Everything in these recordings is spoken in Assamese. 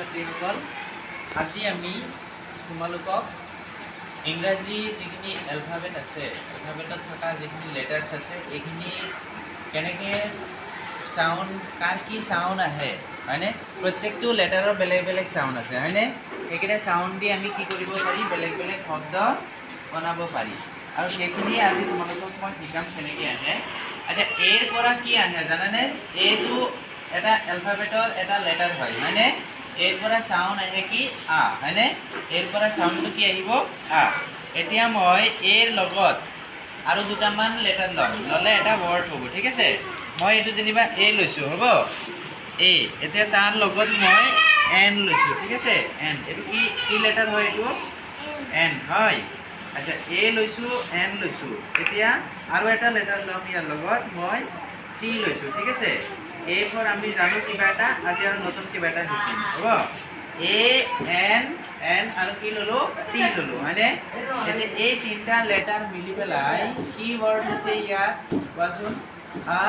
ছাত্ৰীসকল, আজি আমি তোমালোকক ইংৰাজী যিখিনি এলফাবেট আছে, এলফাবেটত থকা যিখিনি লেটাৰ্ছ আছে, এইখিনি কেনেকৈ চাউণ্ড, কাৰ কি চাউণ্ড আহে, হয়নে? প্ৰত্যেকটো লেটাৰৰ বেলেগ বেলেগ চাউণ্ড আছে, হয়নে? সেইকেইটা চাউণ্ড দি আমি কি কৰিব পাৰি? বেলেগ বেলেগ শব্দ বনাব পাৰি। আৰু সেইখিনি আজি তোমালোকক মই শিকাম কেনেকৈ আহে। আচ্ছা, এৰ পৰা কি আহে জানানে? এইটো এটা এলফাবেটৰ এটা লেটাৰ হয়, হয়নে? এৰ পৰা চাউণ্ড আহে কি? আ, হয়নে? এৰ পৰা চাউণ্ডটো কি আহিব? আ। এতিয়া মই এৰ লগত আৰু দুটামান লেটাৰ ল'ম, ল'লে এটা ৱৰ্ড হ'ব, ঠিক আছে? মই এইটো যেনিবা এ লৈছোঁ, হ'ব? এ। এতিয়া তাৰ লগত মই এন লৈছোঁ, ঠিক আছে? এন, এইটো কি কি লেটাৰ হয়? এইটো এন হয়। আচ্ছা, এ লৈছোঁ, এন লৈছোঁ। এতিয়া আৰু এটা লেটাৰ ল'ম ইয়াৰ লগত, মই টি লৈছোঁ, ঠিক আছে? এ ফৰ আমি জানো কিবা এটা, আজি আৰু নতুন কিবা এটা শিকিম, হ'ব? এ, এন, এন আৰু কি ল'লো? টি ল'লো, হয়নে? এতিয়া এই তিনিটা লেটাৰ মিলি পেলাই কি ৱৰ্ড হৈছে ইয়াত, কোৱাচোন। আ,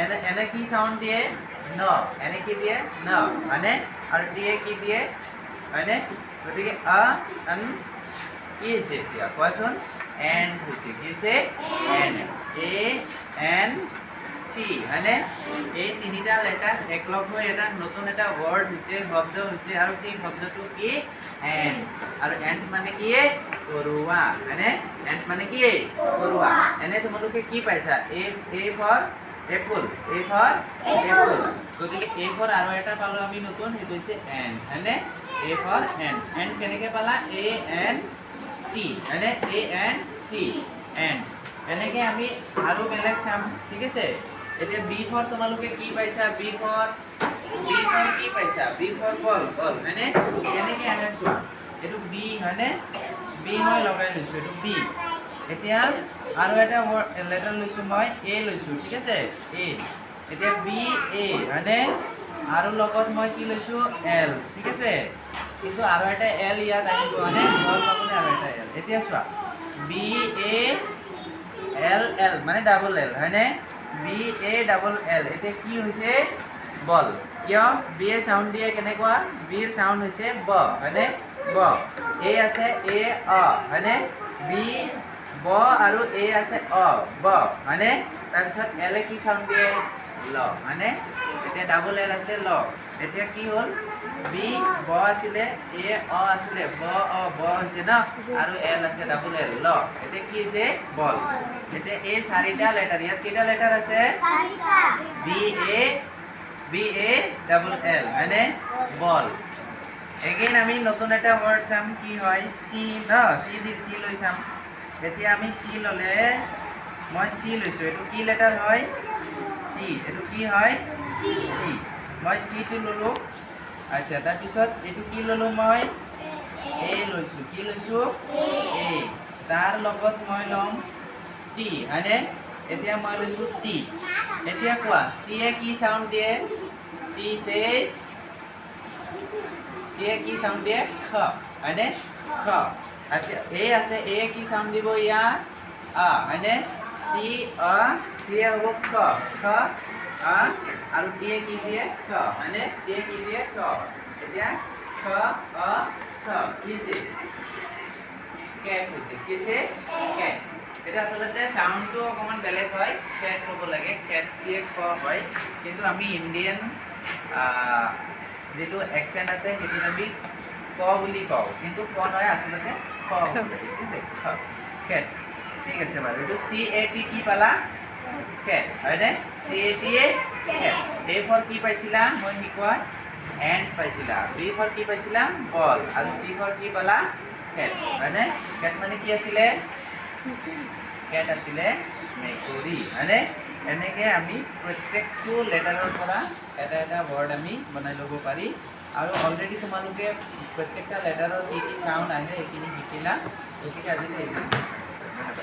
এনে, এনে কি চাউণ্ড দিয়ে? ন। এনে কি দিয়ে? ন, হয়নে? আৰু টিয়ে কি দিয়ে, হয়নে? গতিকে আ, এন কি হৈছে এতিয়া কোৱাচোন? এণ্ট হৈছে। কি হৈছে? এণ্ট। এ, এন, টি, হয়নে? এই তিনিটা লেটাৰ একলগ হৈ এটা নতুন এটা ৱৰ্ড হৈছে, শব্দ হৈছে। আৰু সেই শব্দটো কি? এণ্ট। আৰু এণ্ট মানে কি? পৰুৱা, হয়নে? এণ্ট মানে কি? পৰুৱা। এনে তোমালোকে কি পাইছা? A, A for apple, A for apple. গতিকে এ ফৰ আৰু এটা পালো আমি নতুন, সেইটো হৈছে এণ্ট, হয়নে? এ ফৰ এণ্ট। এণ্ট কেনেকে পালা? এ, এন, টি, হয়নে? এ, এন, টি, এণ্ট। এনেকে আমি আৰু বেলেগ চাম, ঠিক আছে? এতিয়া বি ফৰ তোমালোকে কি পাইছা? বি ফৰ, বি ফৰ কি পাইছা? বি ফৰ বল, বল, হয়নে? কেনেকে আহে চোৱা। এইটো বি, হয়নে? বি মই লগাই লৈছোঁ, এইটো বি। এতিয়া আৰু এটা লেটাৰ লৈছোঁ মই, এ লৈছোঁ, ঠিক আছে? এ। এতিয়া বি, এ, হয়নে? আৰু লগত মই কি লৈছোঁ? এল, ঠিক আছে? কিন্তু আৰু এটা এল ইয়াত আহিব, হয়নে? বল পাবলৈ আৰু এটা এল। এতিয়া চোৱা, বি, এ, এল, এল মানে ডাবল এল, হয়নে? বি, এ, ডাবল এল। এতিয়া কি হৈছে? বল। কিয়? বি এ চাউণ্ড দিয়ে কেনেকুৱা? বিৰ চাউণ্ড হৈছে ব, হয়নে? ব। এ আছে, এ, অ, হয়নে? বি, ব আৰু এ আছে অ, ব, হয়নে? তাৰপিছত এল এ কি চাউণ্ড দিয়ে? ল, হয়নে? এতিয়া ডাবল এল আছে, ল। এতিয়া কি হ'ল? বি, ব আছিলে, এ, অ আছিলে, ব, অ, ব হৈছে ন? আৰু এল আছে, ডাবল এল, ল। এতিয়া কি হৈছে? বল। এতিয়া এই চাৰিটা লেটাৰ, ইয়াত কেইটা লেটাৰ আছে? B, A, B, A, double L, হয়নে? বল। এগেইন আমি নতুন এটা ৱৰ্ড চাম, কি হয়। চি ন? চি দি, চি লৈ চাম। এতিয়া আমি চি ল'লে, মই চি লৈছোঁ। এইটো কি লেটাৰ হয়? চি। এইটো কি হয়? চি। মই চিটো ল'লোঁ। আচ্ছা, তাৰপিছত এইটো কি ল'লোঁ মই? এ লৈছোঁ। কি লৈছোঁ? এ। তাৰ লগত মই ল'ম টি, হয়নে? এতিয়া মই লৈছোঁ টি। এতিয়া কোৱা, চিয়ে কি চাউণ্ড দিয়ে? চি চেজ, চিয়ে কি চাউণ্ড দিয়ে? খ, হয়নে? খ। আচ্ছা, এ আছে, এ কি চাউণ্ড দিব ইয়াত? আ, হয়নে? চি, অ, চিয়ে হ'ব খ, খ, আ। আৰু টিয়ে কি দিয়ে? খ, হয়নে? টিয়ে কি দিয়ে? খ। এতিয়া খ, অ, খ কি হৈছে? কেট হৈছে। কি হৈছে? কেট। এতিয়া আচলতে চাউণ্ডটো অকণমান বেলেগ হয়, খেট হ'ব লাগে, খেট। চিয়ে খ হয়, কিন্তু আমি ইণ্ডিয়ান যিটো একচেণ্ট আছে, সেইটোত আমি ক বুলি কওঁ, কিন্তু ক নহয়, আচলতে খ হ'ব লাগে, ঠিক আছে? খ, খেট। ঠিক আছে বাৰু। এইটো চি এ টি কি পালা? খেট, হয়নে? C A T A, Khet. A for কি পাইছিলা মই শিকোৱা? এণ্ট পাইছিলা। বি ফৰ কি পাইছিলা? বল। আৰু চি ফৰ কি পালা? খেট, হয়নে? খেট মানে কি আছিলে? কেট আছিলে মেকুৰী, হয়নে? এনেকৈ আমি প্ৰত্যেকটো লেটাৰৰ পৰা এটা এটা ৱৰ্ড আমি বনাই ল'ব পাৰি। আৰু অলৰেডি তোমালোকে প্ৰত্যেকটা লেটাৰৰ কি কি চাউণ্ড আহে, এইখিনি শিকিলা। গতিকে আজিলৈ এইখিনি।